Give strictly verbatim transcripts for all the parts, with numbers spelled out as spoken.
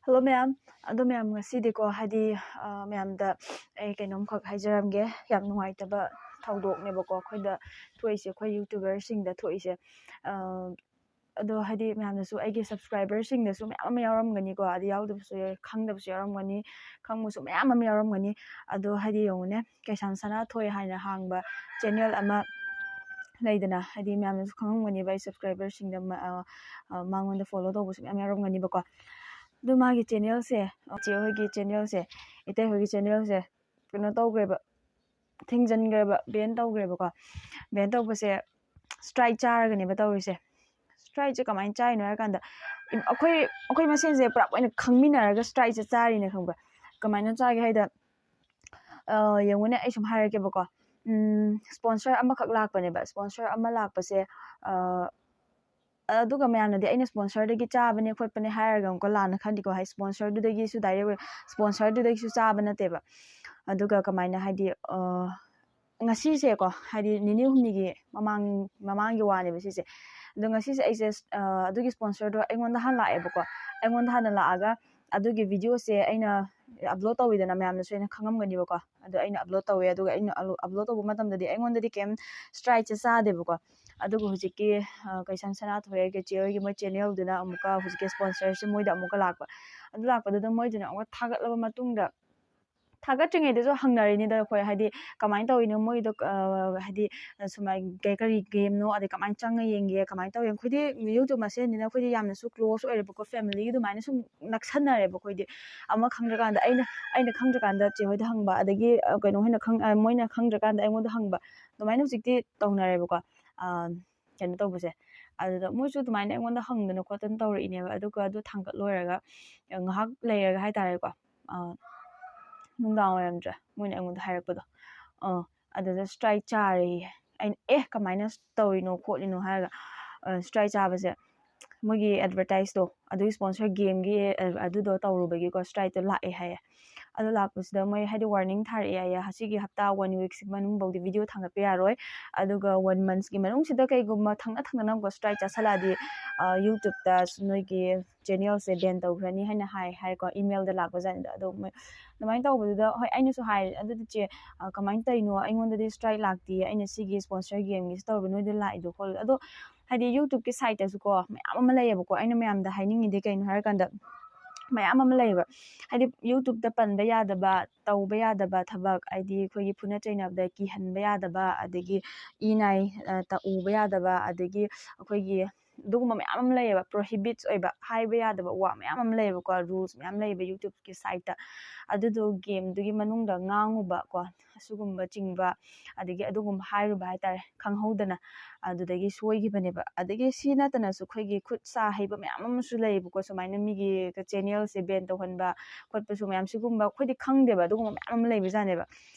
Hello ꯃꯌꯥꯝ꯫ ꯑꯗꯣ ꯃꯌꯥꯝ, ꯉꯁꯤꯗꯤꯀꯣ, ꯍꯥꯏꯗꯤ, ꯑ, ꯃꯌꯥꯝꯗ ꯑꯩ ꯀꯩꯅꯣꯝꯈꯛ ꯍꯥꯏꯖꯔꯝꯒꯦ꯫ ꯌꯥꯝ ꯅꯨꯡꯉꯥꯏꯇꯕ ꯊꯧꯗꯣꯛꯅꯦꯕꯀꯣ ꯑꯩꯈꯣꯏꯗ ꯊꯣꯛꯏꯁꯦ, ꯑꯩꯈꯣꯏ YouTuberꯁꯤꯡꯗ ꯊꯣꯛꯏꯁꯦ꯫ ꯑ, ꯑꯗꯣ ꯍꯥꯏꯗꯤ ꯃꯌꯥꯝꯅꯁꯨ, ꯑꯩꯒꯤ subscriberꯁꯤꯡꯗꯁꯨ ꯃꯌꯥꯝ ꯑꯃ ꯌꯥꯎꯔꯝꯒꯅꯤꯀꯣ, ꯑꯗꯤ ꯌꯥꯎꯗꯕꯁꯨ ꯌꯥꯎ-, ꯈꯪꯗꯕꯁꯨ ꯌꯥꯎꯔꯝꯒꯅꯤ, ꯈꯪꯕꯁꯨ ꯃꯌꯥꯝ ꯑꯃ ꯌꯥꯎꯔꯝꯒꯅꯤ꯫ ꯑꯗꯣ ꯍꯥꯏꯗꯤ ꯌꯦꯡꯉꯨꯅꯦ, ꯀꯩꯁꯥꯝ ꯁꯅꯥꯊꯣꯏ ꯍꯥꯏꯅ ꯍꯥꯡꯕ channel ꯑꯃ ꯂꯩꯗꯅ, ꯍꯥꯏꯗꯤ ꯃꯌꯥꯝꯅꯁꯨ ꯈꯪꯉꯝꯒꯅꯤꯕ, ꯑꯩ subscriberꯁꯤꯡꯗ ꯃ-, ꯑ, ꯑ, ꯃꯉꯣꯟꯗ follow ꯇꯧꯕꯁꯨ ꯃꯌꯥꯝ ꯌꯥꯎꯔꯝꯒꯅꯤꯕꯀꯣ꯫ ꯑꯗꯨ ꯃꯥꯒꯤ channelꯁꯦ, ꯆꯦ ꯍꯣꯏꯒꯤ channelꯁꯦ, ꯏꯇꯩ ꯍꯣꯏꯒꯤ channelꯁꯦ ꯀꯩꯅꯣ ꯇꯧꯈ꯭ꯔꯦꯕ, ꯊꯤꯡꯖꯤꯟꯈ꯭ꯔꯦꯕ, ban ꯇꯧꯈ꯭ꯔꯦꯕꯀꯣ꯫ Ban ꯇꯧꯕꯁꯦ strike ꯆꯥꯔꯒꯅꯦꯕ ꯇꯧꯔꯤꯁꯦ꯫ Strikeꯁꯦ ꯀꯃꯥꯏꯅ ꯆꯥꯔꯤꯅꯣ ꯍꯥꯏ ꯀꯥꯟꯗ, ꯏꯝ-, ꯑꯩꯈꯣꯏ, ꯑꯩꯈꯣꯏ ꯃꯁꯦꯟꯁꯦ ꯄꯨꯔꯥ ꯑꯣꯏꯅ ꯈꯪꯃꯤꯟꯅꯔꯒ strikeꯁꯦ ꯆꯥꯔꯤꯅꯦ, ꯈꯪꯕ꯭ꯔꯥ? ꯀꯃꯥꯏꯅ ꯆꯥꯒꯦ ꯍꯥꯏꯗ, ꯑ, ꯌꯦꯡꯉꯨꯅꯦ, ꯑꯩ ꯁꯨꯝ ꯍꯥꯏꯔꯛꯀꯦꯕꯀꯣ꯫ ꯎꯝ, sponsor ꯑꯃꯈꯛ ꯂꯥꯛꯄꯅꯦꯕ꯫ Sponsor ꯑꯃ ꯂꯥꯛꯄꯁꯦ, ꯑ, ꯑꯗꯨꯒ ꯃꯌꯥꯝꯅꯗꯤ ꯑꯩꯅ sponsorꯗꯒꯤ ꯆꯥꯕꯅꯦ ꯈꯣꯠꯄꯅꯦ ꯍꯥꯏꯔꯒ ꯑꯃꯨꯛꯀ ꯂꯥꯟꯅ ꯈꯟꯗꯤꯀꯣ, ꯍꯥꯏ, sponsorꯗꯨꯗꯒꯤꯁꯨ direct ꯑꯣꯏ-, sponsorꯗꯨꯗꯒꯤꯁꯨ ꯆꯥꯕ ꯅꯠꯇꯦꯕ꯫ ꯑꯗꯨꯒ ꯀꯃꯥꯏꯅ ꯍꯥꯏꯗꯤ, ꯑ, ꯉꯁꯤꯁꯦꯀꯣ, ꯍꯥꯏꯗꯤ ꯅꯤꯅꯤ ꯍꯨꯝꯅꯤꯒꯤ ꯃꯃꯥꯡ, ꯃꯃꯥꯡꯒꯤ ꯋꯥꯅꯦꯕ ꯁꯤꯁꯦ꯫ ꯑꯗꯣ ꯉꯁꯤꯁꯦ ꯑꯩꯁꯦ, ꯑ, ꯑꯗꯨꯒꯤ sponsorꯗꯣ ꯑꯩꯉꯣꯟꯗ ꯍꯥꯟꯅ ꯂꯥꯛꯑꯦꯕꯀꯣ꯫ ꯑꯩꯉꯣꯟꯗ ꯍꯥꯟꯅ ꯂꯥꯛꯑꯒ ꯑꯗꯨꯒꯤ videoꯁꯦ ꯑꯩꯅ upload ꯇꯧꯋꯤꯗꯅ, ꯃꯌꯥꯝꯅꯁꯨ ꯑꯩꯅ ꯈꯪꯉꯝꯒꯅꯤꯕꯀꯣ꯫ ꯑꯗꯣ ꯑꯩꯅ upload ꯇꯧꯋꯦ, ꯑꯗꯨꯒ ꯑꯩꯅ upload ꯇꯧꯕ ꯃꯇꯝꯗꯗꯤ ꯑꯩꯉꯣꯟꯗꯗꯤ ꯀꯩꯝ strikeꯁꯦ ꯆꯥꯗꯦꯕꯀꯣ꯫ ꯑꯗꯨꯒ ꯍꯧꯖꯤꯛꯀꯤ, ꯑ, ꯀꯩꯁꯥꯝ ꯁꯅꯥꯊꯣꯏ ꯆꯦꯆꯦ ꯍꯣꯏꯒꯤ ꯃꯣꯏ channelꯗꯨꯅ ꯑꯃꯨꯛꯀ ꯍꯧꯖꯤꯛꯀꯤ sponsorꯁꯦ ꯃꯣꯏꯗ ꯑꯃꯨꯛꯀ ꯂꯥꯛꯄ꯫ ꯑꯗꯨ ꯂꯥꯛꯄꯗꯨꯗ ꯃꯣꯏꯗꯨꯅ ꯑꯃꯨꯛꯀ ꯊꯥꯒꯠꯂꯕ ꯃꯇꯨꯡꯗ, ꯊꯥꯒꯠꯇ꯭ꯔꯤꯉꯩꯗꯁꯨ ꯍꯪꯅꯔꯤꯅꯤꯗ ꯑꯩꯈꯣꯏ, ꯍꯥꯏꯗꯤ ꯀꯃꯥꯏꯅ ꯇꯧꯔꯤꯅꯣ ꯃꯣꯏꯗꯣ, ꯑ, ꯍꯥꯏꯗꯤ ꯁꯨꯃꯥꯏ-, ꯀꯩ-, ꯀꯔꯤ gameꯅꯣ, ꯑꯗꯩ ꯀꯃꯥꯏꯅ ꯆꯪꯉ ꯌꯦꯡꯒꯦ, ꯀꯃꯥꯏꯅ ꯇꯧꯒꯦ꯫ ꯑꯩꯈꯣꯏꯗꯤ YouTube ꯃꯁꯦꯟꯅꯤꯅ ꯑꯩꯈꯣꯏꯗꯤ ꯌꯥꯝꯅꯁꯨ close ꯑꯣꯏꯔꯦꯕꯀꯣ, familyꯒꯤ ꯑꯗꯨꯃꯥꯏꯅ ꯁꯨꯝ ꯅꯛꯁꯟꯅꯔꯦꯕ ꯑꯩꯈꯣꯏꯗꯤ꯫ ꯑꯃ ꯈꯪꯗ꯭ꯔꯀꯥꯟꯗ ꯑꯩꯅ, ꯑꯩꯅ ꯈꯪꯗ꯭ꯔꯀꯥꯟꯗ ꯆꯦ ꯍꯣꯏꯗ ꯍꯪꯕ, ꯑꯗꯒꯤ, ꯑ, ꯀꯩꯅꯣ ꯍꯣꯏꯅ ꯈꯪ-, ꯑ, ꯃꯣꯏꯅ ꯈꯪꯗ꯭ꯔꯀꯥꯟꯗ ꯑꯩꯉꯣꯟꯗ ꯍꯪꯕ, ꯑꯗꯨꯃꯥꯏꯅ ꯍꯧꯖꯤꯛꯇꯤ ꯇꯧꯅꯔꯦꯕꯀꯣ꯫ ꯑ, ꯀꯩꯅꯣ ꯇꯧꯕꯁꯦ꯫ ꯑꯗꯨꯗ ꯃꯣꯏꯁꯨ ꯑꯗꯨꯃꯥꯏꯅ ꯑꯩꯉꯣꯟꯗ ꯍꯪꯗꯅ ꯈꯣꯠꯇꯅ ꯇꯧꯔꯛꯏꯅꯦꯕ꯫ ꯑꯗꯨꯒ ꯑꯗꯨ ꯊꯥꯡꯒꯠ ꯂꯣꯏꯔꯒ ꯉꯥꯏꯍꯥꯛ ꯂꯩꯔꯒ ꯍꯥꯏꯇꯥꯔꯦꯀꯣ, ꯑ, ꯅꯨꯡꯗꯥꯡ ꯋꯥꯏꯔꯝꯗ꯭ꯔꯥ ꯃꯣꯏꯅ ꯑꯩꯉꯣꯟꯗ ꯍꯥꯏꯔꯛꯄꯗꯣ, ꯑ, ꯑꯗꯨꯗ strike ꯆꯥꯔꯦꯌꯦ꯫ ꯑꯩꯅ, "ꯑꯦ, ꯀꯃꯥꯏꯅ ꯇꯧꯔꯤꯅꯣ ꯈꯣꯠꯂꯤꯅꯣ?" ꯍꯥꯏꯔꯒ, ꯑ, strike ꯆꯥꯕꯁꯦ, ꯃꯣꯏꯒꯤ ꯑꯦꯗꯚꯔꯇꯥꯏꯁꯇꯣ, ꯑꯗꯨꯒꯤ ꯁ꯭ꯄꯣꯟꯁꯔ ꯒꯦꯝꯒꯤ ꯑꯗꯨꯗꯣ ꯇꯧꯔꯨꯕꯒꯤꯀꯣ ꯁ꯭ꯇ꯭ꯔꯥꯏꯛꯇꯣ ꯂꯥꯛꯑꯦ ꯍꯥꯏꯌꯦ꯫ ꯑꯗꯨ ꯂꯥꯛꯄꯁꯤꯗ ꯃꯣꯏ ꯍꯥꯏꯗꯤ ꯋꯥꯔꯅꯤꯡ ꯊꯥꯔꯛꯑꯦ ꯍꯥꯏꯌꯦ, ꯑꯁꯤꯒꯤ ꯍꯞꯇꯥ ꯋꯥꯟ ꯋꯤꯛꯁꯤ ꯃꯅꯨꯡꯐꯥꯎꯗꯤ ꯚꯤꯗꯤꯑꯣ ꯊꯥꯡꯒꯠꯄ ꯌꯥꯔꯣꯏ, ꯑꯗꯨꯒ ꯋꯥꯟ ꯃꯟꯁꯀꯤ ꯃꯅꯨꯡꯁꯤꯗ ꯀꯩꯒꯨꯝꯕ ꯊꯪꯅ ꯊꯪꯅꯅ ꯑꯃꯨꯛꯀ ꯁ꯭ꯇ꯭ꯔꯥꯏꯛ ꯆꯥꯁꯜꯂꯛꯑꯗꯤ ꯌꯨꯇ꯭ꯌꯨꯕꯇ ꯅꯣꯏꯒꯤ ꯆꯦꯅꯦꯜꯁꯦ ꯕꯦꯟ ꯇꯧꯈ꯭ꯔꯅꯤ ꯍꯥꯏꯅ ꯍꯥꯏ ꯍꯥꯏꯀꯣ, ꯏꯃꯦꯜꯗ ꯂꯥꯛꯄꯖꯥꯠꯅꯤꯗ꯫ ꯑꯗꯣ ꯃꯣꯏ ꯑꯗꯨꯃꯥꯏꯅ ꯇꯧꯕꯗꯨꯗ ꯍꯣꯏ ꯑꯩꯅꯁꯨ ꯍꯥꯏ, "ꯑꯗꯨꯗꯤ ꯆꯦ, ꯀꯃꯥꯏꯅ ꯇꯧꯔꯤꯅꯣ? ꯑꯩꯉꯣꯟꯗꯗꯤ ꯁ꯭ꯇ꯭ꯔꯥꯏꯛ ꯂꯥꯛꯇꯦ, ꯑꯩꯅ ꯁꯤꯒꯤ ꯁ꯭ꯄꯣꯟꯁꯔ ꯒꯦꯝꯒꯤꯁꯤ ꯇꯧꯔꯤꯕ, ꯅꯣꯏꯗ ꯂꯥꯛꯏꯗꯣ ꯈꯣꯠꯂꯤꯗꯣ?" ꯑꯗꯣ ꯍꯥꯏꯗꯤ ꯌꯨꯇ꯭ꯌꯨꯕꯀꯤ ꯁꯥꯏꯠꯇꯁꯨꯀꯣ ꯃꯌꯥꯝ ꯑꯃ ꯂꯩꯌꯦꯕꯀꯣ꯫ ꯑꯩꯅ ꯃꯌꯥꯝꯗ ꯍꯥꯏꯅꯤꯡꯉꯤꯗꯤ ꯀꯩꯅꯣ ꯍꯥꯏꯔꯀꯥꯟꯗ, ꯃꯌꯥꯝ ꯑꯃ ꯂꯩꯌꯦꯕ꯫ ꯍꯥꯏꯗꯤ ꯌꯨꯇ꯭ꯌꯨꯕꯇ ꯄꯟꯕ ꯌꯥꯗꯕ, ꯇꯧꯕ ꯌꯥꯗꯕ ꯊꯕꯛ, ꯍꯥꯏꯗꯤ ꯑꯩꯈꯣꯏꯒꯤ ꯐꯨꯅ ꯆꯩꯅꯕꯗ ꯀꯤꯍꯟꯕ ꯌꯥꯗꯕ, ꯑꯗꯒꯤ ꯏ ꯅꯥꯏ, ꯑ, ꯇ-, ꯎꯕ ꯌꯥꯗꯕ, ꯑꯗꯒꯤ ꯑꯩꯈꯣꯏꯒꯤ ꯑꯗꯨꯒꯨꯝꯕ ꯃꯌꯥꯝ ꯑꯃ ꯂꯩꯌꯦꯕ, ꯄ꯭ꯔꯣꯍꯤꯕꯤꯠꯁ ꯑꯣꯏꯕ, ꯍꯥꯏꯕ ꯌꯥꯗꯕ ꯋꯥ ꯃꯌꯥꯝ ꯑꯃ ꯂꯩꯌꯦꯕꯀꯣ, ꯔꯨꯜꯁ ꯃꯌꯥꯝ ꯂꯩꯌꯦꯕ ꯌꯨꯇ꯭ꯌꯨꯕꯀꯤ ꯁꯥꯏꯠꯇ꯫ ꯑꯗꯨꯗꯣ ꯒꯦꯝꯗꯨꯒꯤ ꯃꯅꯨꯡꯗ ꯉꯥꯡꯉꯨꯕ ꯀꯣ, ꯑꯁꯤꯒꯨꯝꯕ ꯆꯤꯡꯕ, ꯑꯗꯒꯤ ꯑꯗꯨꯒꯨꯝꯕ ꯍꯥꯏꯔꯨꯕ ꯍꯥꯏꯇꯥꯔꯦ, ꯈꯪꯍꯧꯗꯅ ꯑꯗꯨꯗꯒꯤ ꯁꯣꯏꯈꯤꯕꯅꯦꯕ꯫ ꯑꯗꯒꯤ ꯁꯤ ꯅꯠꯇꯅꯁꯨ ꯑꯩꯈꯣꯏꯒꯤ ꯈꯨꯠ ꯁꯥ ꯍꯩꯕ ꯃꯌꯥꯝ ꯑꯃꯁꯨ ꯂꯩꯌꯦꯕꯀꯣ, ꯁꯨꯃꯥꯏꯅ ꯃꯤꯒꯤ ꯆꯦꯅꯦꯜꯁꯦ ꯕꯦꯟ ꯇꯧꯍꯟꯕ ꯈꯣꯠꯄꯁꯨ ꯃꯌꯥꯝ, ꯁꯤꯒꯨꯝꯕ ꯑꯩꯈꯣꯏꯗꯤ ꯈꯪꯗꯦꯕ, ꯑꯗꯨꯒꯨꯝꯕ ꯃꯌꯥꯝ ꯑꯃ ꯂꯩꯕꯖꯥꯠꯅꯦꯕ꯫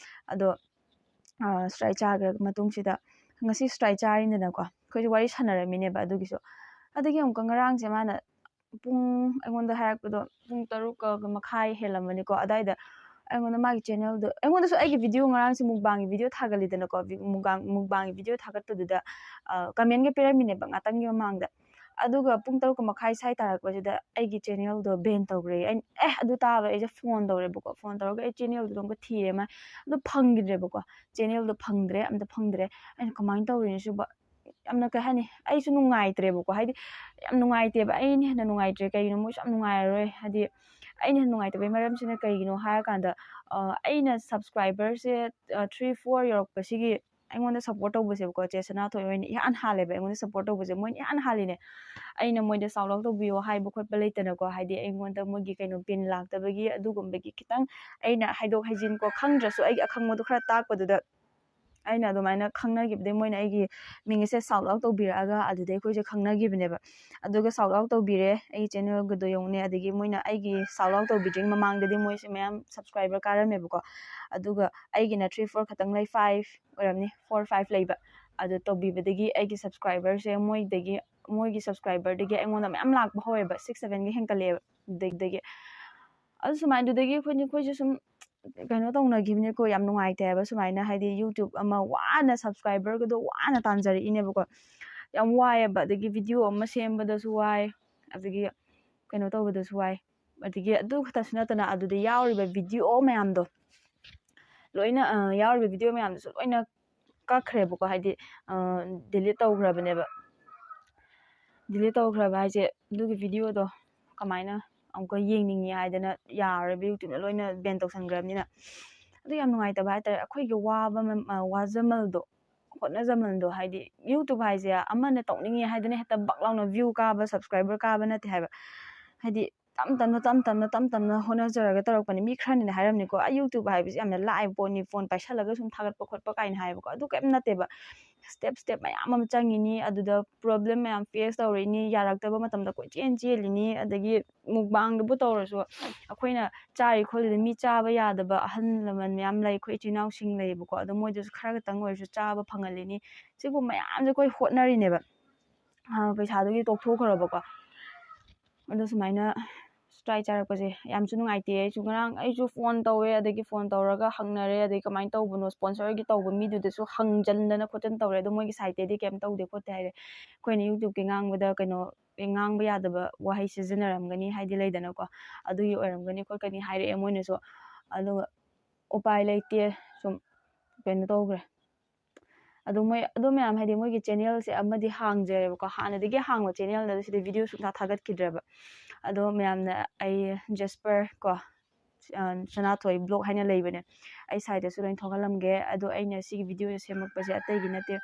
ꯑꯗꯣ ꯁ꯭ꯇ꯭ꯔꯥꯏꯛ ꯆꯥꯈ꯭ꯔ ꯃꯇꯨꯡꯁꯤꯗ, ꯉꯁꯤ ꯁ꯭ꯇ꯭ꯔꯥꯏꯛ ꯆꯥꯔꯤꯅꯤꯗꯅꯀꯣ, ꯑꯩꯈꯣꯏꯁꯦ ꯋꯥꯔꯤ ꯁꯥꯟꯅꯔꯝꯃꯤꯅꯦꯕ꯫ ꯑꯗꯨꯒꯤꯁꯨ, ꯑꯗꯒꯤ ꯑꯃꯨꯛꯀ ꯉꯔꯥꯡꯁꯦ ꯃꯥꯅ ꯄꯨꯡ, ꯑꯩꯉꯣꯟꯗ ꯍꯥꯏꯔꯛꯄꯗꯣ ꯄꯨꯡ ꯇꯔꯨꯛꯀ ꯃꯈꯥꯏ ꯍꯦꯜꯂꯝꯃꯅꯤꯀꯣ ꯑꯗꯥꯏꯗ꯫ ꯑꯩꯉꯣꯟꯗ ꯃꯥꯒꯤ ꯆꯦꯅꯦꯜꯗꯣ, ꯑꯩꯉꯣꯟꯗꯁꯨ ꯑꯩꯒꯤ ꯚꯤꯗꯤꯑꯣ, ꯉꯔꯥꯡꯁꯦ ꯃꯨꯛꯕꯥꯡꯒꯤ ꯚꯤꯗꯤꯑꯣ ꯊꯥꯒꯠꯂꯤꯗꯅꯀꯣ, ꯃꯨꯛꯕꯥꯡ, ꯃꯨꯛꯕꯥꯡꯒꯤ ꯚꯤꯗꯤꯑꯣ ꯊꯥꯒꯠꯄꯗꯨꯗ ꯀꯃꯦꯟꯒ ꯄꯤꯔꯝꯃꯤꯅꯦꯕ ꯉꯥꯛꯇꯪꯒꯤ ꯃꯃꯥꯡꯗ꯫ ꯑꯗꯨꯒ ꯄꯨꯡ ꯇꯔꯨꯛꯀ ꯃꯈꯥꯏ ꯁ꯭ꯋꯥꯏ ꯇꯥꯔꯛꯄꯁꯤꯗ ꯑꯩꯒꯤ ꯆꯦꯅꯦꯜꯗꯣ ꯕꯦꯟ ꯇꯧꯈ꯭ꯔꯦ꯫ ꯑꯩꯅ, ꯑꯦ, ꯑꯗꯨ ꯇꯥꯕ ꯑꯩꯁꯦ ꯐꯣꯟ ꯇꯧꯔꯦꯕꯀꯣ꯫ ꯐꯣꯟ ꯇꯧꯔꯒ ꯑꯩ ꯆꯦꯅꯦꯜꯗꯨꯗꯣ ꯑꯃꯨꯛꯀ ꯊꯤꯔꯦ, ꯃꯥ ꯑꯗꯨ ꯐꯪꯈꯤꯗ꯭ꯔꯦꯕꯀꯣ꯫ ꯆꯦꯅꯦꯜꯗꯣ ꯐꯪꯗ꯭ꯔꯦ, ꯑꯝꯇ ꯐꯪꯗ꯭ꯔꯦ꯫ ꯑꯩꯅ, "ꯀꯃꯥꯏꯅ ꯇꯧꯔꯤꯅꯣ ꯁꯤꯕꯣ?" ꯌꯥꯝꯅ, ꯀꯩ ꯍꯥꯏꯅꯤ, ꯑꯩꯁꯨ ꯅꯨꯡꯉꯥꯏꯇ꯭ꯔꯦꯕꯀꯣ꯫ ꯍꯥꯏꯗꯤ ꯌꯥꯝ ꯅꯨꯡꯉꯥꯏꯇꯦꯕ, ꯑꯩꯅ ꯍꯦꯟꯅ ꯅꯨꯡꯉꯥꯏꯇ꯭ꯔꯦ꯫ ꯀꯩꯒꯤꯅꯣ? ꯃꯣꯏꯁꯨ ꯌꯥꯝ ꯅꯨꯡꯉꯥꯏꯔꯔꯣꯏ꯫ ꯍꯥꯏꯗꯤ ꯑꯩꯅ ꯍꯦꯟꯅ ꯅꯨꯡꯉꯥꯏꯇꯕꯒꯤ ꯃꯔꯝꯁꯤꯅ ꯀꯩꯒꯤꯅꯣ ꯍꯥꯏꯔꯀꯥꯟꯗ, ꯑ, ꯑꯩꯅ ꯁꯕꯁꯀ꯭ꯔꯥꯏꯕꯔꯁꯦ, ꯑ, ꯊ꯭ꯔꯤ, ꯐꯣꯔ ꯌꯧꯔꯛꯄꯁꯤꯒꯤ ꯑꯩꯉꯣꯟꯗ ꯁꯞꯄꯣꯔꯠ ꯇꯧꯕꯁꯦꯕꯀꯣ, ꯆꯦ ꯁꯅꯥꯊꯣꯏ ꯍꯣꯏꯅ ꯏꯍꯥꯟ ꯍꯥꯜꯂꯦꯕ꯫ ꯑꯩꯉꯣꯟꯗ ꯁꯞꯄꯣꯔꯠ ꯇꯧꯕꯁꯦ ꯃꯣꯏꯅ ꯏꯍꯥꯟ ꯍꯥꯜꯂꯤꯅꯦ꯫ ꯑꯩꯅ ꯃꯣꯏꯗ ꯁꯥꯎꯠ ꯑꯥꯎꯠ ꯇꯧꯕꯤꯌꯣ ꯍꯥꯏꯕ ꯈꯣꯠꯄ ꯂꯩꯇꯅꯀꯣ, ꯍꯥꯏꯗꯤ ꯑꯩꯉꯣꯟꯗ ꯃꯣꯏꯒꯤ ꯀꯩꯅꯣ ꯄꯤꯟ ꯂꯥꯛꯇꯕꯒꯤ ꯑꯗꯨꯒꯨꯝꯕꯒꯤ ꯈꯤꯇꯪ ꯑꯩꯅ ꯍꯥꯏꯗꯣꯛ ꯍꯥꯏꯖꯤꯟ ꯀꯣ, ꯈꯪꯗ꯭ꯔꯁꯨ ꯑꯩꯒꯤ ꯑꯈꯪꯕꯗꯣ ꯈꯔ ꯇꯥꯛꯄꯗꯨꯗ ꯑꯩꯅ ꯑꯗꯨꯃꯥꯏꯅ ꯈꯪꯅꯈꯤꯕꯗꯩ ꯃꯣꯏꯅ ꯑꯩꯒꯤ ꯃꯤꯡ ꯑꯁꯦ ꯁꯥꯎꯠ ꯑꯥꯎꯠ ꯇꯧꯕꯤꯔꯛꯑꯒ ꯑꯗꯨꯗꯩ ꯑꯩꯈꯣꯏꯁꯦ ꯈꯪꯅꯈꯤꯕꯅꯦꯕ꯫ ꯑꯗꯨꯒ ꯁꯥꯎꯠ ꯑꯥꯎꯠ ꯇꯧꯕꯤꯔꯦ, ꯑꯩꯒꯤ ꯆꯦꯅꯦꯜꯒꯗꯣ ꯌꯦꯡꯉꯨꯅꯦ꯫ ꯑꯗꯒꯤ ꯃꯣꯏꯅ ꯑꯩꯒꯤ ꯁꯥꯎꯠ ꯑꯥꯎꯠ ꯇꯧꯕꯤꯗ꯭ꯔꯤꯉꯩ ꯃꯃꯥꯡꯗꯗꯤ ꯃꯣꯏꯁꯦ ꯃꯌꯥꯝ ꯁꯕꯁꯀ꯭ꯔꯥꯏꯕꯔ ꯀꯥꯔꯝꯃꯦꯕꯀꯣ꯫ ꯑꯗꯨꯒ ꯑꯩꯒꯤꯅ ꯊ꯭ꯔꯤ, ꯐꯣꯔ ꯈꯛꯇꯪ ꯂꯩ, ꯐꯥꯏꯚ ꯑꯣꯏꯔꯝꯅꯤ, ꯐꯣꯔ, ꯐꯥꯏꯚ ꯂꯩꯕ꯫ ꯑꯗꯨ ꯇꯧꯕꯤꯕꯗꯒꯤ ꯑꯩꯒꯤ ꯁꯕꯁꯀ꯭ꯔꯥꯏꯕꯔꯁꯦ ꯃꯣꯏꯗꯒꯤ ꯃꯣꯏꯒꯤ subscriberꯗꯒꯤ ꯑꯩꯉꯣꯟꯗ ꯃꯌꯥꯝ ꯂꯥꯛꯄ ꯍꯧꯋꯦꯕ, six sevenꯒ ꯍꯦꯟꯀꯠꯂꯛꯑꯦꯕ ꯑꯗꯨꯗꯒꯤ꯫ ꯑꯗꯨ ꯁꯨꯃꯥꯏꯅ ꯑꯗꯨꯗꯒꯤ ꯑꯩꯈꯣꯏꯅꯤ ꯑꯩꯈꯣꯏꯁꯦ ꯁꯨꯝ ꯀꯩꯅꯣ ꯇꯧꯅꯈꯤꯕꯅꯤꯀꯣ, ꯌꯥꯝ ꯅꯨꯡꯉꯥꯏꯇꯦ ꯍꯥꯏꯕ꯫ ꯁꯨꯃꯥꯏꯅ ꯍꯥꯏꯗꯤ YouTube ꯑꯃ ꯋꯥꯅ subscriberꯒꯗꯣ ꯋꯥꯅ ꯇꯥꯟꯖꯔꯛꯏꯅꯦꯕꯀꯣ, ꯌꯥꯝ ꯋꯥꯏꯑꯦꯕ꯫ ꯑꯗꯒꯤ video ꯑꯃ ꯁꯦꯝꯕꯗꯁꯨ ꯋꯥꯏ, ꯑꯗꯒꯤ ꯀꯩꯅꯣ ꯇꯧꯕꯗꯁꯨ ꯋꯥꯏ꯫ ꯑꯗꯒꯤ ꯑꯗꯨ ꯈꯛꯇꯁꯨ ꯅꯠꯇꯅ ꯑꯗꯨꯗ ꯌꯥꯎꯔꯤꯕ video ꯃꯌꯥꯝꯗꯣ ꯂꯣꯏꯅ, ꯑ, ꯌꯥꯎꯔꯤꯕ video ꯃꯌꯥꯝꯗꯨꯁꯨ ꯂꯣꯏꯅ ꯀꯛꯈ꯭ꯔꯦꯕꯀꯣ, ꯍꯥꯏꯗꯤ, ꯑ, delete ꯇꯧꯈ꯭ꯔꯕꯅꯦꯕ꯫ Delete ꯇꯧꯈ꯭ꯔꯕ ꯍꯥꯏꯁꯦ ꯑꯗꯨꯒꯤ videoꯗꯣ ꯀꯃꯥꯏꯅ ꯑꯃꯨꯛꯀ ꯌꯦꯡꯅꯤꯡꯉꯤ ꯍꯥꯏꯗꯅ ꯌꯥꯔꯔꯣꯏꯕ, YouTubeꯅ ꯂꯣꯏꯅ ban ꯇꯧꯁꯟꯈ꯭ꯔꯕꯅꯤꯅ꯫ ꯑꯗꯨ ꯌꯥꯝ ꯅꯨꯡꯉꯥꯏꯇꯕ ꯍꯥꯏꯇꯥꯔꯦ꯫ ꯑꯩꯈꯣꯏꯒꯤ ꯋꯥꯕ ꯃ-, ꯑ, ꯋꯥꯖꯃꯜꯗꯣ, ꯍꯣꯠꯅꯖꯃꯜꯗꯣ, ꯍꯥꯏꯗꯤ YouTube ꯍꯥꯏꯁꯦ ꯑꯃꯅ ꯇꯧꯅꯤꯡꯉꯤ ꯍꯥꯏꯗꯅ ꯍꯦꯛꯇ ꯕꯛ ꯂꯥꯎꯅ view ꯀꯥꯕ, subscriber ꯀꯥꯕ ꯅꯠꯇꯦ ꯍꯥꯏꯕ꯫ ꯍꯥꯏꯗꯤ ꯇꯞ ꯇꯞꯅ, ꯇꯞ ꯇꯞꯅ, ꯇꯞ ꯇꯞꯅ ꯍꯣꯠꯅꯖꯔꯒ ꯇꯧꯔꯛꯄꯅꯤ꯫ ꯃꯤ ꯈꯔꯅꯗꯤ ꯍꯥꯏꯔꯝꯅꯤꯀꯣ, "ꯑ, YouTube ꯍꯥꯏꯕꯁꯤ ꯌꯥꯝꯅ ꯂꯥꯏꯕ ꯄꯣꯠꯅꯤ, phone ꯄꯥꯏꯁꯜꯂꯒ ꯁꯨꯝ ꯊꯥꯒꯠꯄ ꯈꯣꯠꯄ" ꯀꯥꯏꯅ ꯍꯥꯏꯕꯀꯣ꯫ ꯑꯗꯨ ꯀꯩꯝ ꯅꯠꯇꯦꯕ꯫ Step step ꯃꯌꯥꯝ ꯑꯃ ꯆꯪꯉꯤꯅꯤ, ꯑꯗꯨꯗ problem ꯃꯌꯥꯝ face ꯇꯧꯔꯤꯅꯤ, ꯌꯥꯔꯛꯇꯕ ꯃꯇꯝꯗ ꯀꯣꯏꯆꯦꯟ ꯆꯦꯜꯂꯤꯅꯤ, ꯑꯗꯒꯤ mukbangꯗꯕꯨ ꯇꯧꯔꯁꯨ ꯑꯩꯈꯣꯏꯅ ꯆꯥꯔꯤ ꯈꯣꯠꯂꯤꯗ ꯃꯤ ꯆꯥꯕ ꯌꯥꯗꯕ ꯑꯍꯜ ꯂꯃꯟ ꯃꯌꯥꯝ ꯂꯩ, ꯑꯩꯈꯣꯏ ꯏꯆꯤꯜ ꯏꯅꯥꯎꯁꯤꯡ ꯂꯩꯌꯦꯕꯀꯣ꯫ ꯑꯗꯣ ꯃꯣꯏꯗꯁꯨ ꯈꯔ ꯈꯛꯇꯪ ꯑꯣꯏꯔꯁꯨ ꯆꯥꯕ ꯐꯪꯍꯜꯂꯤꯅꯤ꯫ ꯁꯤꯒꯨꯝꯕ ꯃꯌꯥꯝꯁꯦ ꯑꯩꯈꯣꯏ ꯍꯣꯠꯅꯔꯤꯅꯦꯕ꯫ ꯑ, ꯄꯩꯁꯥꯗꯨꯒꯤ ꯇꯣꯛꯊꯣꯛꯈ꯭ꯔꯕꯀꯣ꯫ ꯑꯗꯣ ꯁꯨꯃꯥꯏꯅ strike ꯆꯥꯔꯛꯄꯁꯦ ꯌꯥꯝꯁꯨ ꯅꯨꯡꯉꯥꯏꯇꯦ꯫ ꯑꯩꯁꯨ ꯉꯔꯥꯡ ꯑꯩꯁꯨ phone ꯇꯧꯋꯦ, ꯑꯗꯒꯤ phone ꯇꯧꯔꯒ ꯍꯪꯅꯔꯦ, ꯑꯗꯒꯤ ꯀꯃꯥꯏꯅ ꯇꯧꯕꯅꯣ, sponsorꯒꯤ ꯇꯧꯕ ꯃꯤꯗꯨꯗꯁꯨ ꯍꯪꯖꯟꯗꯅ ꯈꯣꯠꯇꯅ ꯇꯧꯔꯦ꯫ ꯑꯗꯣ ꯃꯣꯏꯒꯤ sideꯇꯩꯗꯤ ꯀꯩꯝ ꯇꯧꯗꯦ ꯈꯣꯠꯇꯦ ꯍꯥꯏꯔꯦ꯫ ꯑꯩꯈꯣꯏꯅ YouTubeꯀꯤ ꯉꯥꯡꯕꯗ ꯀꯩꯅꯣ, ꯉꯥꯡꯕ ꯌꯥꯗꯕ ꯋꯥꯍꯩ ꯁꯤꯖꯤꯟꯅꯔꯝꯒꯅꯤ, ꯍꯥꯏꯗꯤ ꯂꯩꯗꯅꯀꯣ, ꯑꯗꯨꯒꯤ ꯑꯣꯏꯔꯝꯒꯅꯤ ꯈꯣꯠꯀꯅꯤ ꯍꯥꯏꯔꯛꯑꯦ ꯃꯣꯏꯅꯁꯨ꯫ ꯑꯗꯨꯒ ꯎꯄꯥꯏ ꯂꯩꯇꯦ, ꯁꯨꯝ ꯀꯩꯅꯣ ꯇꯧꯈ꯭ꯔꯦ꯫ ꯑꯗꯣ ꯃꯣꯏ, ꯑꯗꯣ ꯃꯌꯥꯝ, ꯍꯥꯏꯗꯤ ꯃꯣꯏꯒꯤ channelꯁꯦ ꯑꯃꯗꯤ ꯍꯥꯡꯖꯔꯦꯕꯀꯣ, ꯍꯥꯟꯅꯗꯒꯤ ꯍꯥꯡꯕ channelꯅꯦ ꯑꯗꯣ ꯁꯤꯗ video ꯁꯨꯡꯊꯥ ꯊꯥꯒꯠꯈꯤꯗ꯭ꯔꯦꯕ꯫ ꯑꯗꯣ ꯃꯌꯥꯝꯅ ꯑꯩ Jasper ꯀꯣ, ꯑ, ꯁꯅꯥꯊꯣꯏ vlog ꯍꯥꯏꯅ ꯂꯩꯕꯅꯦ, ꯑꯩ sideꯇꯁꯨ ꯂꯣꯏꯅ ꯊꯣꯛꯍꯜꯂꯝꯒꯦ꯫ ꯑꯗꯣ ꯑꯩꯅ ꯁꯤꯒꯤ videoꯁꯦ ꯁꯦꯝꯃꯛꯄꯁꯦ ꯑꯇꯩꯒꯤ ꯅꯠꯇꯦ꯫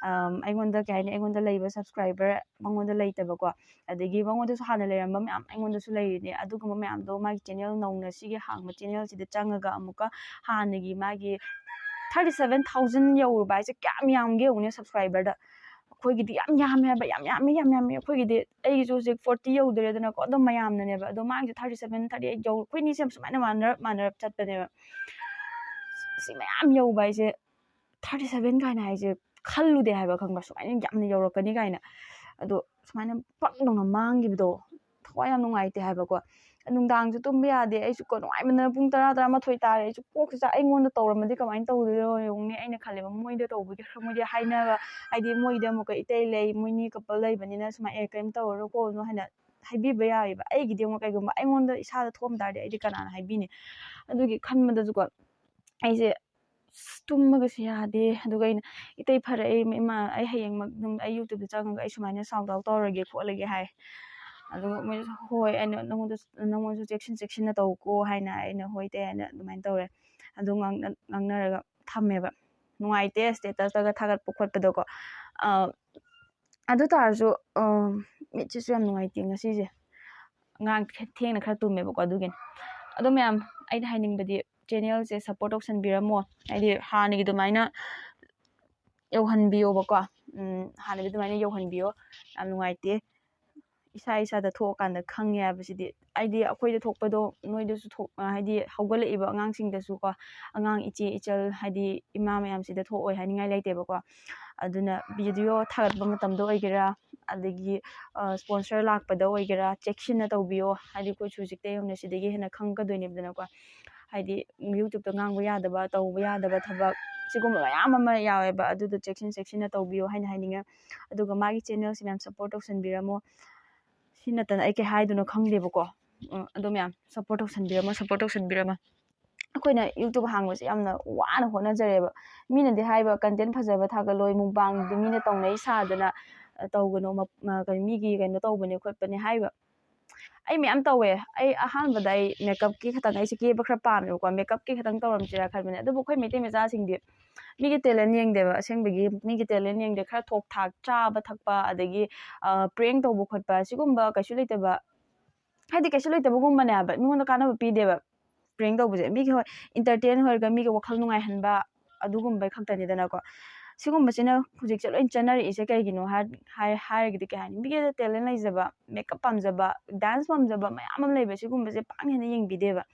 ꯑꯝ, ꯑꯩꯉꯣꯟꯗ ꯀꯩ ꯍꯥꯏꯅꯤ, ꯑꯩꯉꯣꯟꯗ ꯂꯩꯕ subscriber ꯃꯉꯣꯟꯗ ꯂꯩꯇꯕꯀꯣ, ꯑꯗꯒꯤ ꯃꯉꯣꯟꯗꯁꯨ ꯍꯥꯟꯅ ꯂꯩꯔꯝꯕ ꯃꯌꯥꯝ ꯑꯩꯉꯣꯟꯗꯁꯨ ꯂꯩꯔꯤꯅꯦ꯫ ꯑꯗꯨꯒꯨꯝꯕ ꯃꯌꯥꯝꯗꯣ ꯃꯥꯒꯤ channel ꯅꯧꯅ ꯁꯤꯒꯤ ꯍꯥꯡꯕ channelꯁꯤꯗ ꯆꯪꯉꯒ ꯑꯃꯨꯛꯀ ꯍꯥꯟꯅꯒꯤ ꯃꯥꯒꯤ thirty seven thousand ꯌꯧꯔꯨꯕ ꯍꯥꯏꯁꯦ ꯀꯌꯥꯝ ꯌꯥꯝꯒꯦ ꯌꯦꯡꯉꯨꯅꯦ subscriberꯗ꯫ ꯑꯩꯈꯣꯏꯒꯤꯗꯤ ꯌꯥꯝ ꯌꯥꯝꯃꯦ ꯍꯥꯏꯕ, ꯌꯥꯝ ꯌꯥꯝꯃꯦ, ꯌꯥꯝ ꯌꯥꯝꯃꯦ꯫ ꯑꯩꯈꯣꯏꯒꯤꯗꯤ, ꯑꯩꯒꯤꯁꯨ ꯍꯧꯖꯤꯛ forty ꯌꯧꯗ꯭ꯔꯦꯗꯅꯀꯣ, ꯑꯗꯨꯝ ꯃꯌꯥꯝꯅꯅꯦꯕ꯫ ꯑꯗꯣ ꯃꯥꯒꯤꯁꯨ thirty seven, thirty eight ꯌꯧ, ꯑꯩꯈꯣꯏꯅꯤꯁꯦ ꯁꯨꯃꯥꯏꯅ ꯃꯥꯟꯅꯔꯞ ꯃꯥꯟꯅꯔꯞ ꯆꯠꯄꯅꯦꯕ꯫ ꯁꯤ ꯃꯌꯥꯝ ꯌꯧꯕ ꯍꯥꯏꯁꯦ, thirty seven ꯀꯥꯏꯅ ꯍꯥꯏꯁꯦ ꯈꯜꯂꯨꯗꯦ ꯍꯥꯏꯕ, ꯈꯪꯕ꯭ꯔꯥ? ꯁꯨꯃꯥꯏꯅ ꯌꯥꯝꯅ ꯌꯧꯔꯛꯀꯅꯤ ꯀꯥꯏꯅ꯫ ꯑꯗꯣ ꯁꯨꯃꯥꯏꯅ ꯄꯛ ꯂꯥꯎꯅ ꯃꯥꯡꯈꯤꯕꯗꯣ ꯊꯋꯥꯏ ꯌꯥꯝ ꯅꯨꯡꯉꯥꯏꯇꯦ ꯍꯥꯏꯕꯀꯣ꯫ ꯅꯨꯡꯗꯥꯡꯁꯨ ꯇꯨꯝꯕ ꯌꯥꯗꯦ꯫ ꯑꯩꯁꯨ ꯀꯣ ꯅꯨꯡꯉꯥꯏꯃꯟꯗꯅ ꯄꯨꯡ ꯇꯔꯥ, ꯇꯔꯥꯃꯥꯊꯣꯏ ꯇꯥꯔꯦ꯫ ꯑꯩꯁꯨ ꯀꯣꯛꯁꯤ ꯆꯥꯛ-, ꯑꯩꯉꯣꯟꯗ ꯇꯧꯔꯝꯃꯗꯤ ꯀꯃꯥꯏꯅ ꯇꯧꯗꯣꯏꯅꯣ ꯌꯦꯡꯉꯨꯅꯦ ꯑꯩꯅ ꯈꯜꯂꯦꯕ꯫ ꯃꯣꯏꯗ ꯇꯧꯕꯒꯤ ꯈꯔ ꯃꯣꯏꯗꯤ ꯍꯥꯏꯅꯕ, ꯍꯥꯏꯗꯤ ꯃꯣꯏꯗꯤ ꯑꯃꯨꯛꯀ ꯏꯇꯩ ꯂꯩ, ꯃꯣꯏꯅꯤ ꯀꯄꯜ ꯂꯩꯕꯅꯤꯅ ꯁꯨꯃꯥꯏꯅ "ꯑꯦ ꯀꯔꯤꯝ ꯇꯧꯔꯔꯣ ꯈꯣꯠꯂꯨꯅꯣ" ꯍꯥꯏꯅ ꯍꯥꯏꯕꯤꯕ ꯌꯥꯏꯑꯕ꯫ ꯑꯩꯒꯤꯗꯤ ꯑꯃꯨꯛ ꯀꯩꯒꯨꯝꯕ ꯑꯩꯉꯣꯟꯗ ꯏꯁꯥꯗ ꯊꯣꯛꯑꯝ ꯇꯥꯔꯗꯤ ꯑꯩꯗꯤ ꯀꯅꯥꯅ ꯍꯥꯏꯕꯤꯅꯤ? ꯑꯗꯨꯒꯤ ꯈꯟꯕꯗꯁꯨꯀꯣ ꯑꯩꯁꯦ ꯑꯁ, ꯇꯨꯝꯕꯒꯁꯦ ꯌꯥꯗꯦ꯫ ꯑꯗꯨꯒ ꯑꯩꯅ "ꯏꯇꯩ ꯐꯔꯛꯑꯦ ꯏꯃꯥ, ꯑꯩ ꯍꯌꯦꯡꯃꯛ ꯑꯗꯨꯝ ꯑꯩ YouTube-ꯇ ꯆꯪꯉꯒ ꯑꯩ ꯁꯨꯃꯥꯏꯅ shout out ꯇꯧꯔꯒꯦ ꯈꯣꯠꯂꯒꯦ" ꯍꯥꯏ꯫ ꯑꯗꯨꯒ ꯃꯣꯏꯅꯁꯨ "ꯍꯣꯏ, ꯑꯩꯅ ꯅꯉꯣꯟꯗ, ꯅꯉꯣꯟꯁꯨ ꯆꯦꯛꯁꯤꯟ ꯆꯦꯛꯁꯤꯟꯅ ꯇꯧꯀꯣ" ꯍꯥꯏꯅ, ꯑꯩꯅ "ꯍꯣꯏ ꯏꯇꯩ" ꯍꯥꯏꯅ ꯑꯗꯨꯃꯥꯏꯅ ꯇꯧꯔꯦ꯫ ꯑꯗꯨ ꯉꯥꯡꯅ-, ꯉꯥꯡꯅꯔꯒ ꯊꯝꯃꯦꯕ꯫ ꯅꯨꯡꯉꯥꯏꯇꯦ status-ꯇꯒ ꯊꯥꯒꯠꯄ ꯈꯣꯠꯄꯗꯣꯀꯣ꯫ ꯑ, ꯑꯗꯨ ꯇꯥꯔꯁꯨ, ꯑ, ꯃꯤꯠꯁꯤꯁꯨ ꯌꯥꯝ ꯅꯨꯡꯉꯥꯏꯇꯦ ꯉꯁꯤꯁꯦ꯫ ꯑꯉꯥꯡ ꯊꯦꯡꯅ ꯈꯔ ꯇꯨꯝꯃꯦꯕꯀꯣ, ꯑꯗꯨꯒꯤꯅꯤ꯫ ꯑꯗꯣ ꯃꯌꯥꯝ, ꯑꯩꯅ ꯍꯥꯏꯅꯤꯡꯕꯗꯤ channel-ꯁꯦ support ꯇꯧꯁꯟꯕꯤꯔꯝꯃꯣ꯫ ꯍꯥꯏꯗꯤ ꯍꯥꯟꯅꯒꯤ ꯑꯗꯨꯃꯥꯏꯅ ꯌꯧꯍꯟꯕꯤꯌꯣꯕꯀꯣ꯫ ꯎꯝ, ꯍꯥꯟꯅꯒꯤ ꯑꯗꯨꯃꯥꯏꯅ ꯌꯧꯍꯟꯕꯤꯌꯣ꯫ ꯌꯥꯝ ꯅꯨꯡꯉꯥꯏꯇꯦ꯫ ꯏꯁꯥ ꯏꯁꯥꯗ ꯊꯣꯛꯑꯀꯥꯟꯗ ꯈꯪꯉꯦ ꯍꯥꯏꯕꯁꯤꯗꯤ꯫ ꯍꯥꯏꯗꯤ ꯑꯩꯈꯣꯏꯗ ꯊꯣꯛꯄꯗꯣ ꯅꯣꯏꯗꯁꯨ ꯊꯣꯛ-, ꯍꯥꯏꯗꯤ ꯍꯧꯒꯠꯂꯛꯏꯕ ꯑꯉꯥꯡꯁꯤꯡꯗꯁꯨꯀꯣ, ꯑꯉꯥꯡ ꯏꯆꯦ ꯏꯆꯜ, ꯍꯥꯏꯗꯤ ꯏꯃꯥ ꯃꯌꯥꯝꯁꯤꯗ ꯊꯣꯛꯑꯣꯏ ꯍꯥꯏꯅꯤꯡꯉꯥꯏ ꯂꯩꯇꯦꯕꯀꯣ꯫ ꯑꯗꯨꯅ video ꯊꯥꯒꯠꯄ ꯃꯇꯝꯗ ꯑꯣꯏꯒꯦꯔꯥ, ꯑꯗꯒꯤ, ꯑ, sponsor ꯂꯥꯛꯄꯗ ꯑꯣꯏꯒꯦꯔꯥ, ꯆꯦꯛꯁꯤꯟꯅ ꯇꯧꯕꯤꯌꯣ꯫ ꯍꯥꯏꯗꯤ ꯑꯩꯈꯣꯏꯁꯨ ꯍꯧꯖꯤꯛꯇꯩ ꯍꯧꯅ ꯁꯤꯗꯒꯤ ꯍꯦꯟꯅ ꯈꯪꯉꯛꯀꯗꯣꯏꯅꯦꯕꯗꯅꯀꯣ꯫ ꯍꯥꯏꯗꯤ YouTube-ꯇ ꯉꯥꯡꯕ ꯌꯥꯗꯕ, ꯇꯧꯕ ꯌꯥꯗꯕ ꯊꯕꯛ ꯁꯤꯒꯨꯝꯕ ꯃꯌꯥꯝ ꯑꯃ ꯌꯥꯎꯋꯦꯕ꯫ ꯑꯗꯨꯗꯣ ꯆꯦꯛꯁꯤꯟ ꯆꯦꯛꯁꯤꯟꯅ ꯇꯧꯕꯤꯌꯣ ꯍꯥꯏꯅ ꯍꯥꯏꯅꯤꯡꯉꯦ꯫ ꯑꯗꯨꯒ ꯃꯥꯒꯤ channel-ꯁꯤ ꯃꯌꯥꯝ support ꯇꯧꯁꯟꯕꯤꯔꯝꯃꯣ꯫ ꯁꯤ ꯅꯠꯇꯅ ꯑꯩ ꯀꯩ ꯍꯥꯏꯗꯣꯏꯅꯣ ꯈꯪꯗꯦꯕꯀꯣ꯫ ꯎꯝ, ꯑꯗꯣ ꯃꯌꯥꯝ support ꯇꯧꯁꯟꯕꯤꯔꯝꯃꯣ, support ꯇꯧꯁꯟꯕꯤꯔꯝꯃꯣ꯫ ꯑꯩꯈꯣꯏꯅ YouTube ꯍꯥꯡꯕꯁꯦ ꯌꯥꯝꯅ ꯋꯥꯅ ꯍꯣꯠꯅꯖꯔꯦꯕ꯫ ꯃꯤꯅꯗꯤ ꯍꯥꯏꯕ content ꯐꯖꯕ ꯊꯥꯒꯠꯂꯣꯏ, mukbang-ꯗꯨ ꯃꯤꯅ ꯇꯧꯅꯩ ꯁꯥꯗꯅ, ꯑ, ꯇꯧꯒꯅꯣ, ꯃ-, ꯃ-, ꯀꯩꯅꯣ, ꯃꯤꯒꯤ ꯀꯩꯅꯣ ꯇꯧꯕꯅꯦ ꯈꯣꯠꯄꯅꯦ ꯍꯥꯏꯕ꯫ ꯑꯩ ꯃꯌꯥꯝ ꯇꯧꯋꯦ꯫ ꯑꯩ ꯑꯍꯥꯟꯕꯗ ꯑꯩ makeup-ꯀꯤ ꯈꯛꯇꯪ, ꯑꯩꯁꯦ ꯀꯦꯕ ꯈꯔ ꯄꯥꯝꯃꯦꯕꯀꯣ, makeup-ꯀꯤ ꯈꯛꯇꯪ ꯇꯧꯔꯝꯁꯤꯔꯥ ꯈꯟꯕꯅꯦ꯫ ꯑꯗꯨꯕꯨ ꯑꯩꯈꯣꯏ ꯃꯩꯇꯩ ꯃꯆꯥꯁꯤꯡꯗꯤ ꯃꯤꯒꯤ talent ꯌꯦꯡꯗꯦꯕ, ꯑꯁꯦꯡꯕꯒꯤ ꯃꯤꯒꯤ talent ꯌꯦꯡꯗꯦ꯫ ꯈꯔ ꯊꯣꯛ ꯊꯥꯛ ꯆꯥꯕ ꯊꯛꯄ, ꯑꯗꯒꯤ, ꯑ, prank ꯇꯧꯕ ꯈꯣꯠꯄ, ꯁꯤꯒꯨꯝꯕ ꯀꯩꯁꯨ ꯂꯩꯇꯕ, ꯍꯥꯏꯗꯤ ꯀꯩꯁꯨ ꯂꯩꯇꯕꯒꯨꯝꯕꯅꯦ ꯍꯥꯏꯕ, ꯃꯤꯉꯣꯟꯗ ꯀꯥꯟꯅꯕ ꯄꯤꯗꯦꯕ꯫ Prank ꯇꯧꯕꯁꯦ ꯃꯤꯒꯤ, ꯍꯣꯏ, entertain ꯑꯣꯏꯔꯒ ꯃꯤꯒꯤ ꯋꯥꯈꯜ ꯅꯨꯡꯉꯥꯏꯍꯟꯕ, ꯑꯗꯨꯒꯨꯝꯕ ꯈꯛꯇꯅꯤꯗꯅꯀꯣ꯫ ꯁꯤꯒꯨꯝꯕꯁꯤꯅ ꯍꯧꯖꯤꯛꯁꯦ ꯂꯣꯏ ꯆꯠꯅꯔꯛꯏꯁꯦ ꯀꯩꯒꯤꯅꯣ ꯍꯥꯏ-, ꯍꯥꯏ-, ꯍꯥꯏꯔꯒꯗꯤ ꯀꯩ ꯍꯥꯏꯅꯤ, ꯃꯤꯒꯤ talent ꯂꯩꯖꯕ, makeup ꯄꯥꯝꯖꯕ, dance ꯄꯥꯝꯖꯕ ꯃꯌꯥꯝ ꯑꯃ ꯂꯩꯕ, ꯁꯤꯒꯨꯝꯕꯁꯦ ꯄꯥꯛꯅ ꯍꯦꯟꯅ ꯌꯦꯡꯕꯤꯗꯦꯕ꯫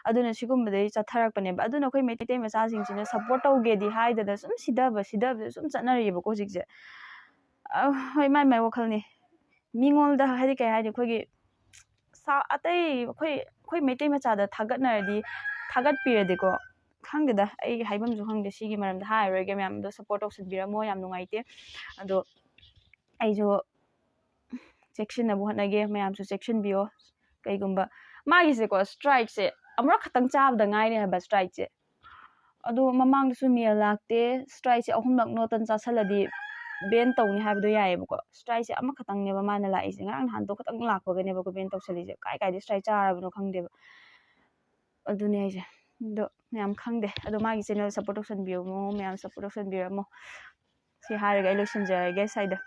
ꯑꯗꯨꯅ ꯁꯤꯒꯨꯝꯕꯗꯩ ꯆꯠꯊꯔꯛꯄꯅꯦꯕ꯫ ꯑꯗꯨꯅ ꯑꯩꯈꯣꯏ ꯃꯩꯇꯩ ꯃꯆꯥꯁꯤꯡꯁꯤꯅ support ꯇꯧꯒꯦꯗꯤ ꯍꯥꯏꯗꯅ ꯁꯨꯝ ꯁꯤꯊꯕ, ꯁꯤꯊꯕꯁꯦ ꯁꯨꯝ ꯆꯠꯅꯔꯤꯑꯕꯀꯣ ꯍꯧꯖꯤꯛꯁꯦ꯫ ꯍꯣꯏ, ꯃꯥꯏ ꯃꯥꯏ ꯋꯥꯈꯜꯅꯤ꯫ ꯃꯤꯉꯣꯟꯗ ꯍꯥꯏꯗꯤ ꯀꯩ ꯍꯥꯏꯅꯤ, ꯑꯩꯈꯣꯏꯒꯤ ꯁꯥ ꯑꯇꯩ ꯑꯩꯈꯣꯏ ꯑꯩꯈꯣꯏ ꯃꯩꯇꯩ ꯃꯆꯥꯗ ꯊꯥꯒꯠꯅꯔꯗꯤ, ꯊꯥꯒꯠꯄꯤꯔꯗꯤꯀꯣ, ꯈꯪꯗꯦꯗ, ꯑꯩ ꯍꯥꯏꯐꯝꯁꯨ ꯈꯪꯗꯦ꯫ ꯁꯤꯒꯤ ꯃꯔꯝꯗ ꯍꯥꯏꯔꯔꯣꯏꯒꯦ꯫ ꯃꯌꯥꯝꯗꯣ ꯁꯞꯄꯣꯔꯠ ꯇꯧꯁꯟꯕꯤꯔꯝꯃꯣ, ꯌꯥꯝ ꯅꯨꯡꯉꯥꯏꯇꯦ꯫ ꯑꯗꯣ ꯑꯩꯁꯨ ꯆꯦꯛꯁꯤꯟꯅꯕ ꯍꯣꯠꯅꯒꯦ, ꯃꯌꯥꯝꯁꯨ ꯆꯦꯛꯁꯤꯟꯕꯤꯌꯣ꯫ ꯀꯩꯒꯨꯝꯕ ꯃꯥꯒꯤꯁꯦꯀꯣ, ꯁ꯭ꯇ꯭ꯔꯥꯏꯛꯁꯦ ꯑꯃꯨꯔꯛ ꯈꯛꯇꯪ ꯆꯥꯕꯗ ꯉꯥꯏꯔꯦ ꯍꯥꯏꯕ, ꯁ꯭ꯇ꯭ꯔꯥꯏꯛꯁꯦ꯫ ꯑꯗꯣ ꯃꯃꯥꯡꯗꯁꯨ ꯃꯦꯜ ꯂꯥꯛꯇꯦ꯫ ꯁ꯭ꯇ꯭ꯔꯥꯏꯛꯁꯦ ꯑꯍꯨꯝꯂꯛ ꯅꯣꯇꯟ ꯆꯥꯁꯜꯂꯗꯤ ꯕꯦꯟ ꯇꯧꯅꯤ ꯍꯥꯏꯕꯗꯣ ꯌꯥꯏꯑꯕꯀꯣ꯫ ꯁ꯭ꯇ꯭ꯔꯥꯏꯛꯁꯦ ꯑꯃꯈꯛꯇꯪꯅꯦꯕ ꯃꯥꯅ ꯂꯥꯛꯏꯁꯦ꯫ ꯉꯔꯥꯡ ꯅꯍꯥꯟꯗꯣ ꯈꯛꯇꯪ ꯂꯥꯛꯄꯒꯅꯦꯕꯀꯣ ꯕꯦꯟ ꯇꯧꯁꯜꯂꯤꯁꯦ꯫ ꯀꯥꯏ ꯀꯥꯏꯗ ꯁ꯭ꯇ꯭ꯔꯥꯏꯛ ꯆꯥꯔꯕꯅꯣ ꯈꯪꯗꯦꯕ꯫ ꯑꯗꯨꯅꯦ ꯍꯥꯏꯁꯦ꯫ ꯑꯗꯣ ꯃꯌꯥꯝ ꯈꯪꯗꯦ꯫ ꯑꯗꯣ ꯃꯥꯒꯤ ꯆꯦꯅꯦꯜ ꯁꯞꯄꯣꯔꯠ ꯇꯧꯁꯟꯕꯤꯔꯝꯃꯣ, ꯃꯌꯥꯝ ꯁꯞꯄꯣꯔꯠ ꯇꯧꯁꯟꯕꯤꯔꯝꯃꯣ꯫ ꯁꯤ ꯍꯥꯏꯔꯒ ꯑꯩ ꯂꯣꯏꯁꯤꯟꯖꯔꯒꯦ ꯁ꯭ꯋꯥꯏꯗ꯫